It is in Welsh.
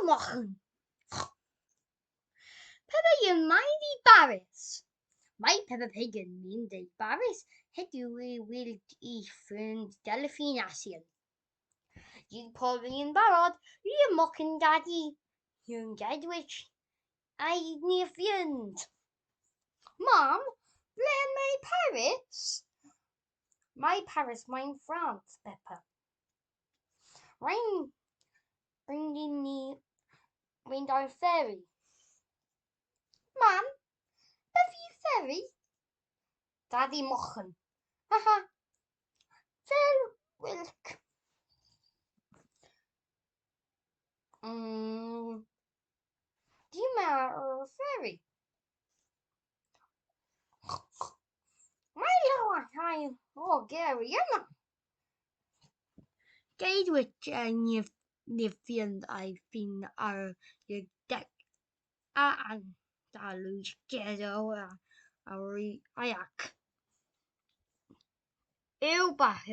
mochyn. Peppa yn mynd i Baris. Mae Peppa Pig yn mynd i Baris heddiw i weld ei ffrind Delphine Asian. Yw Polly yn barod i'r mochyn Daddy yn Gedwich a'i ni ffrind? Mam, ble mae Paris? Mae Paris mae'n France, Peppa. Rhaid i ni fynd ar y fferi. Mam, beth yw fferi? Daddy mochyn. Haha. Fel wilk. Dim ar y fferi. Mae llawer rhai o geri yma. Geidwyd Niffion a'i ffin ar y dec a andalwyd gyda'r Iac. Yw bach.